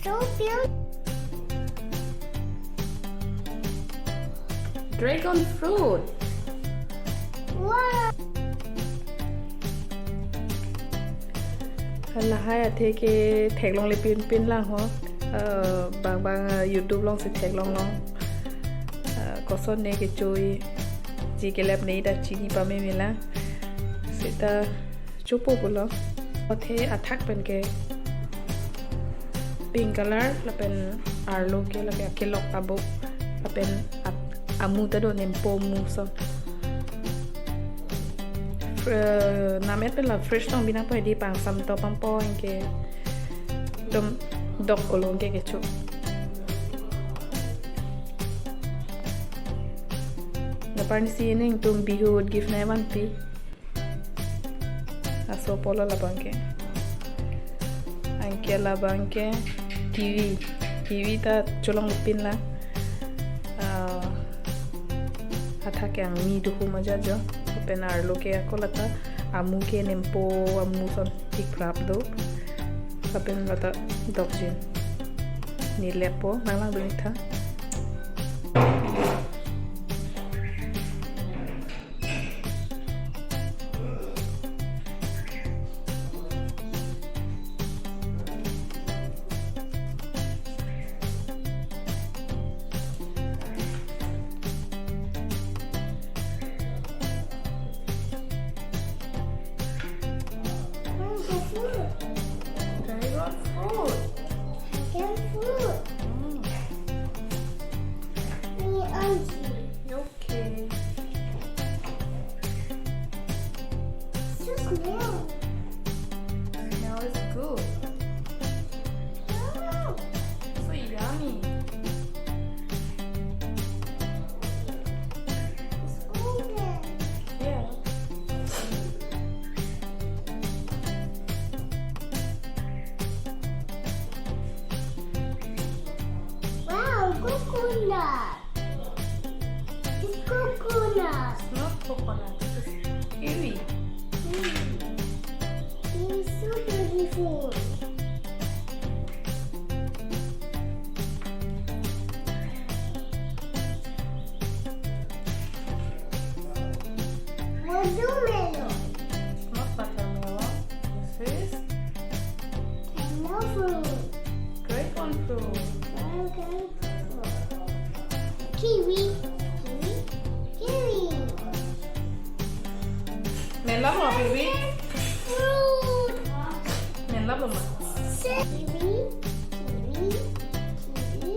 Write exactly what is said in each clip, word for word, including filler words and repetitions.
So cute. Dragon fruit. Wow. Lahai athe ke theklongle pinpin lang ho. Eh, bang bang, eh, YouTube alongsi theklong long. Eh, koson ne kechui. Ji kelap ne ta chini pame mela. Seta chopo pulo. Athe athak pen ke pink color lapen arlo ke lake akelok abo lapen at-, amu ta do nempo amu so. Fr-, namet pen la fresh tong binang po di pangsam to pangpo anke dom dok kolong ke kecho. Naparni si ning tum Bihu gift na vanpi. Laso pulo labang ke. Anke labang ke kiwi. Kiwi ta cholongpin lang. Ah, athak ke angmi duhu maja jo. Pen arlo ke ako lata amu ke nempo amu son tik prap do. Lapen lata dokjin. Ne lepo nanglang dun tha. Dragon fruit. Dragon fruit. Mm. Ni anji. Okay. So smell. Smell is good. Wow. So yummy. It's golden. Yeah. Wow, coconut. It's coconut. It's not coconut, it's kiwi. Mm. It's so beautiful. Watermelon. It's not watermelon. This is Dragon fruit. Dragon fruit. Dragon fruit. Kiwi. Kiwi. Kiwi. Menlap lo, kiwi? Fruit. Menlap lo ma? Kiwi. Kiwi. Kiwi.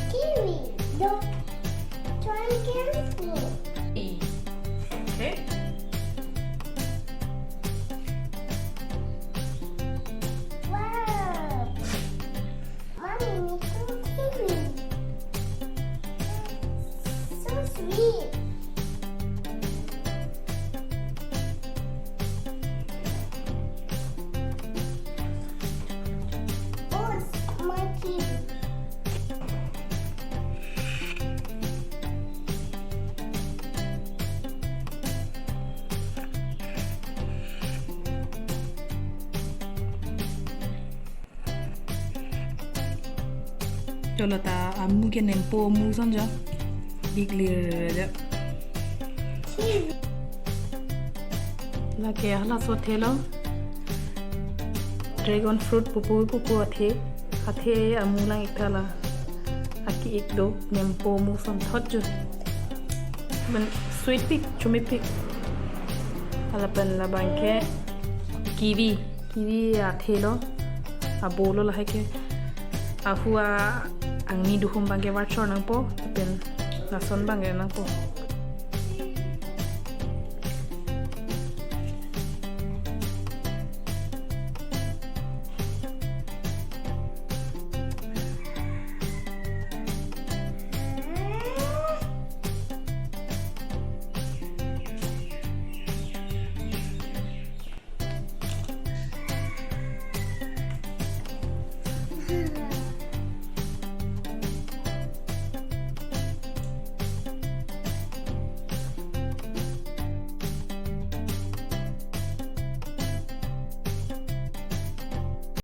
Kiwi. Dok. Dragon fruit. Okay. Wow. Mommy, me too, kiwi. So sweet. Oh, it's my kiwi. Cholo ta amu ke nempo amu son jo. Dik lir jo. Lake halaso athelo. Dragon fruit pupu pupu athe. Athe amu lang ik tha la. Aki ik do nempo amu son thot jo. Men sweet pik, chumi pik. Lapen labang ke kiwi. Kiwi athelo, abolo lahai ke. Ahu a angni duhum abang ke varchor nangpo, lapen lason abang ke nangpo.